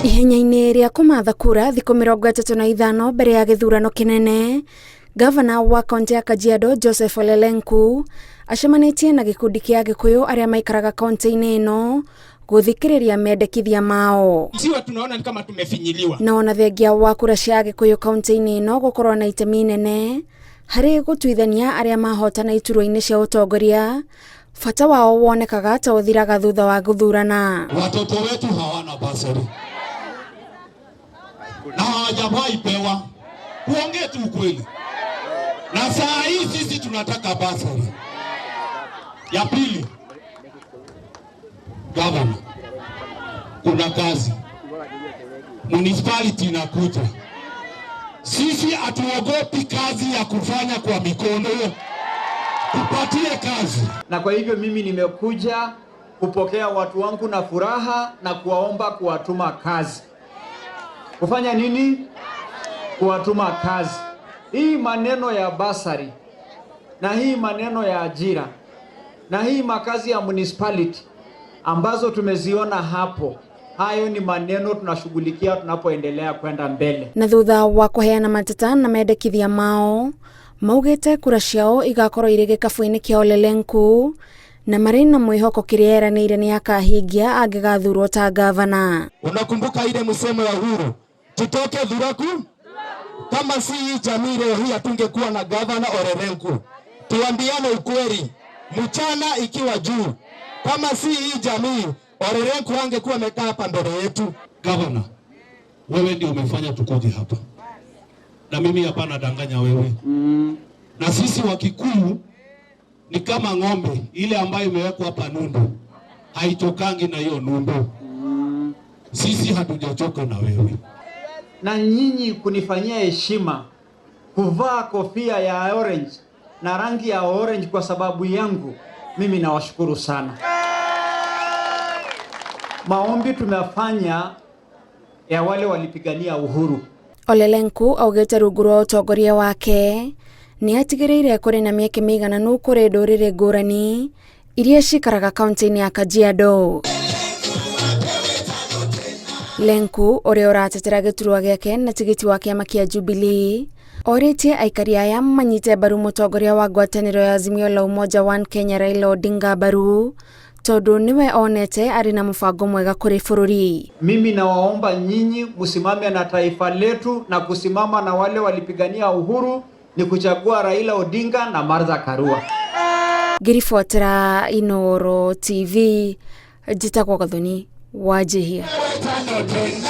Ihenya-inĩ rĩa kũmatha kura thikũ 35 mbere ya gĩthurano kĩnene, gavana wa kaunti ya Kajiado Joseph Ole Lenku acemanĩtie na gĩkundi kĩa Agĩkũyũ arĩa maikaraga kaunti-inĩ ĩno gũthikĩrĩria mendekithia mao. Siwa tunaona ni kama tumefinyiliwa. Na ona thengia wa kura cia Agĩkũyũ kaunti-inĩ ĩno gũkorwo na itemi inene harĩ gũtuithania arĩa mahotana iturwa-inĩ cia ũtongoria, bata wao wonekaga ta ũthiraga thutha wa gũthurana. Watoto wetu hawana basari na hawajawahi pewa, tuongee tu ukweli. Na saa hii sisi tunataka basari. Ya pili, gavana, kuna kazi municipality inakuja. Sisi hatuogopi kazi ya kufanya kwa mikono, tupatie kazi. Na kwa hivyo mimi nimekuja kupokea watu wangu na furaha na kuwaomba kuwatuma kazi. Kufanya nini? Kuwatuma kazi. Hii maneno ya basari na hii maneno ya ajira na hii makazi ya municipality ambazo tumeziona hapo, hayo ni maneno tunashughulikia tunapoendelea kwenda mbele. Na thutha wa kũheana mateta na mendekithia mao, maugĩte kura ciao igakorwo irĩ gĩkabũ-inĩ kĩa Ole Lenku na marĩ na mwĩhoko kĩrĩa eranĩire nĩ akahingia angĩgathurwo ta gavana. Unakumbuka ile msemo ya Uhuru, tutoke dhuraku? Kama si hii jamii leo hii hatungekuwa na gavana Ole Lenku. Tuambiane ukweli, mchana ikiwa juu, kama si hii jamii Ole Lenku angekuwa amekaa hapa mbele yetu. Gavana, wewe ndio umefanya tukuje hapa, na mimi hapana danganya wewe. Na sisi Wakikuyu ni kama ng'ombe ile ambayo imewekwa hapa nundu, haitokangi na hiyo nundu. Sisi hatujachoka na wewe. Na nyinyi kunifanyia heshima kuvaa kofia ya orange na rangi ya orange kwa sababu yangu, mimi nawashukuru sana. Maombi tumefanya ya wale walipigania uhuru. Ole Lenku augĩte rungu rwa ũtongoria wake nĩ atigĩrĩire kũrĩ na mĩeke mĩigananu kũrĩ ndũrĩrĩ ngũrani iria cikaraga kaunti-inĩ ya Kajiado. Lenku ũrĩa ũratetera gĩturwa gĩake na tigiti wa kĩama kĩa Jubilee orĩtie aikari aya manyite mbaru mũtongoria wa ngwatanĩro ya Azimio la Umoja One Kenya Raila Odinga mbaru tondũ nĩwe onete arĩ na mũbango mwega kũrĩ bũrũri. Mimi nawaomba nyinyi msimame na taifa letu, na kusimama na wale walipigania uhuru ni kuchagua Raila Odinga na Martha Karua. Ngĩribotera Inooro TV, njĩtagwo Gathoni Wanjihia.